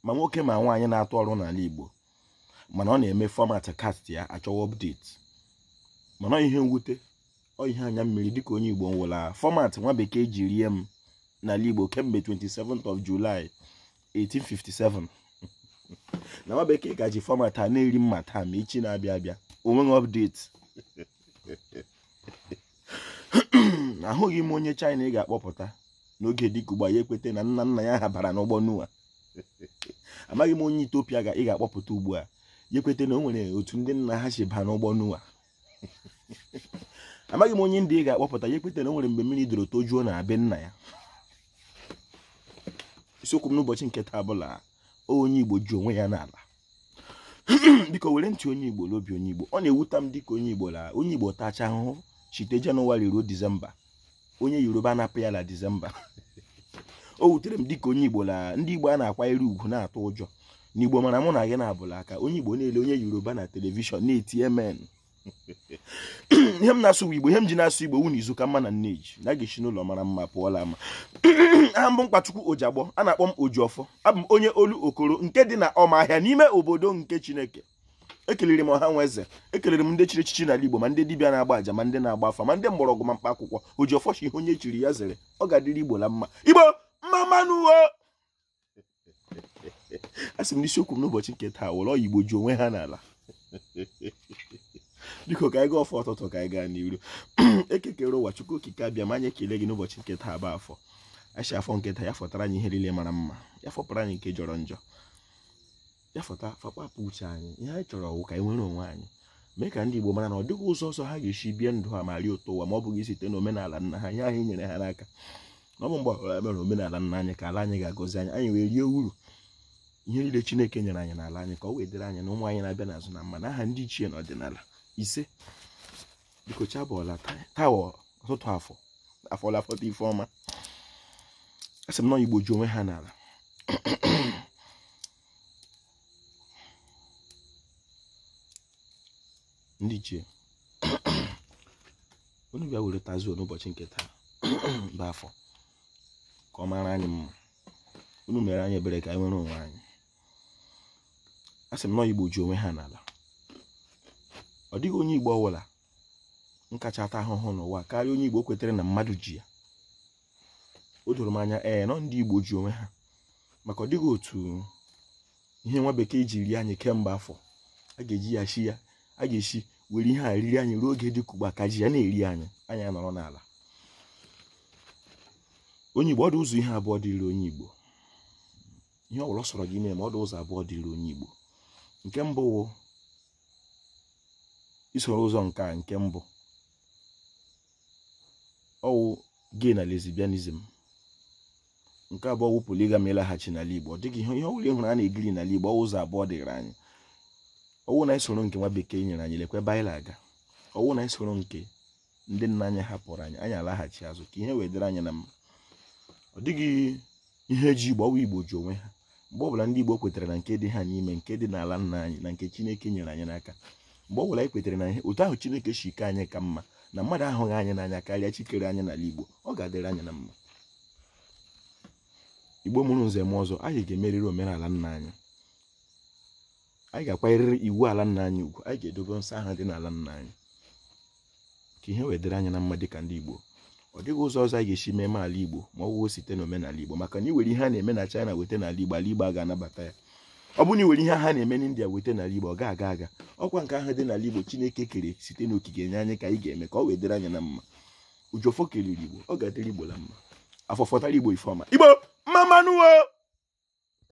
Ma nwoke ma nwaanyị na-atụ ọrụ n'ala Igbo, mana ọ na-eme format cast ya achọwa update. Mana ọ ihe mwute, ọ ihe anya mmiri dịka onye Igbo nwụla format nwa bekee ji rie m n'ala Igbo kemgbe 27th of July 1857. Na nwa bekee ka ji format a na-eri mma taa ma echi na-abịa abịa onweghị update. Ahụghị m onye China ị ga-akpọpụta n'oge dịka ugbu a ya ekwete na nna nna ya ha bara n'ụgbọ Noa. Amaghị m onye Ethiopia ị ga-akpọpụta ugbu a ya ekwete na o nwere otu ndị nna ha si baa n'ụgbọ Noa. Amaghị m onye ndị ị ga-akpọpụta ya ekwete na o nwere mgbe mmiri doro tojuo na be nna ya. Isiokwu m n'ụbọchị nke taa bụla onye Igbo ji onwe ya n'ala. Biko were ntị onye Igbo n'obi onye Igbo. Ọ na-ewuta m dịka onye Igbo la onye Igbo tacha ahụhụ site Jenụwarị ruo Disemba, onye Yoruba anapụ ya la Disemba. O wutere m dịka onye Igbo la ndị Igbo a na-akwanyere ugwu na-atụ ụjọ na Igbo mara mụ na gị na-abụla aka onye Igbo na-ele onye Yoruba na telivishọn na-eti amen. Ihe m na-asụ Igbo, ihe m ji na-asụ Igbo wụ n'izu ka mma na nneji na ga-esi n'ụlọ mara mma pụọla ama. Aha mbụ Mkpachukwu Ojiagbọ, a na-akpọ m Ojiọfọ. Abụ m onye olu Okoro nke dị na Ọmahịa n'ime obodo nke Chineke. Ekelere m ọha nwa eze, ekelere m ndị chiri echichi n'ala Igbo, ma ndị dibịa na-agba àjà, ma ndị na-agba afa, ma ndị mgbọrọgwụ, ma mkpa akwụkwọ. Ojiọfọ chi ihe onye chiri ya zere, ọ ga-adịrị Igbo la mma. Igbo mma mmanụ o. A sị m n'isiokwu m n'ụbọchị nke taa wụrụ Igbo ji onwe ha n'ala. Biko ka anyị gaa ọfọ ọtụtụ ka anyị gaa n'iru. Ekekere ụwa Chukwu okike abịa ma anyị ekele gị n'ụbọchị nke taa bụ afọ. Achị afọ nke taa ya fọtara anyị ihe niile mara mma, ya fọpụrụ anyị nke jọrọ njọ, ya fọta fakpapụ uche anyị. Ihe anyị chọrọ wụ ka anyị nwere onwe anyị, mee ka ndị Igbo mara na ọ dịghị ụzọ ọzọ ha ga-esi bie ndụ ha ma rie ụtọ ụwa ma ọ bụghị site n'omenala nna ha, ihe anyị nyere ha n'aka. Na ọ bụ mgbe ọbụla mere omenala nna anyị ka ala anyị ga-agọzi anyị, anyị wee rie uru ihe niile Chineke nyere anyị n'ala anyị ka ọ wee dịrị anyị na ụmụ anyị na-abịa n'azụ na mma n'aha ndị ichie na ọdịnala. Ise biko chabọla taa ọtụtụ afọ afọla afọta ife ọma. Asị m na Igbo ji onwe ha n'ala. Ndị ichie unu bịa were tazuo n'ụbọchị nke taa bụ afọ ka ọ mara anyị mma. Unu mere anyị ebere ka anyị nwere onwe anyị. Asị m na Igbo ji onwe ha n'ala. Ọ dịghị onye Igbo ọbụla nkacha ata ahụhụ n'ụwa karịa onye Igbo kwetere na mmadụ ji ya. O doro m anya ee nọ ndị Igbo ji onwe ha, maka ọ dịghị otu ihe nwa bekee ji rie anyị kemgbe afọ a ga-eji ya shi ya a ga-esi were ihe a riri anyị ruo oge dị ka ugbu a ka ji ya na-eri anyị, anyị anọrọ n'ala. Onye Igbo ọ dị ụzọ ihe abụọ dịrị onye Igbo. Ihe ọ bụla ọ sọrọ gị na-eme ọ dị ụzọ abụọ dịrị onye Igbo. Nke mbụ wụ isoro ụzọ nke a, nke mbụ ọwụ gay na lesbianism. Nke abụọ wụ polygamy, ịlaghachi n'ala Igbo. Ọ dịghị ihe ọ bụla ị hụrụ a na-egiri n'ala Igbo, ọwụ ụzọ abụọ dịrị anyị. Ọwụ na isoro nke nwa bekee nyere anyị, lekwa ebe anyị na-aga. Ọwụ na isoro nke ndị nna anyị hapụrụ anyị, anyị alaghachi azụ ka ihe wee dịrị anyị na mma. Ọ dịghị ihe ji Igbo, ọwụ Igbo ji onwe ha. Mgbe ọbụla ndị Igbo kwetere na nke dị ha n'ime, nke dị n'ala nna anyị na nke Chineke nyere anyị n'aka, mgbe ọbụla anyị kwetere na ihe otu ahụ Chineke si ike anyị ka mma na mmadụ ahụghị anyị n'anya karịa chikere anyị n'ala Igbo, ọ ga-adịrị anyị na mma. Igbo mụrụ nze m ọzọ, anyị ga-emerịrị omenala nna anyị, anyị ga-akwanyerịrị iwu ala nna anyị ugwu, anyị ga-edobe nsọ ahụ dị n'ala nna anyị ka ihe wee dịrị anyị na mma dịka ndị Igbo. Ọ dịghị ụzọ ọzọ anyị ga-esi mee ala Igbo ma ọ wụọ site n'omenala Igbo, maka na i were ihe a na-eme na China weta n'ala Igbo, ala Igbo a ga-anabata ya. Ọ bụrụ na i were ihe ha na-eme n'India weta n'ala Igbo, ọ ga-aga aga. Ọkwa nke ahụ dị n'ala Igbo Chineke kere site n'okike nye anyị ka anyị ga-eme ka ọ wee dịrị anyị na mma. Ojiọfọ kelere Igbo, ọ ga-adịrị Igbo na mma. Afọ fọtara Igbo ife ọma. Igbo mma mmanụ o.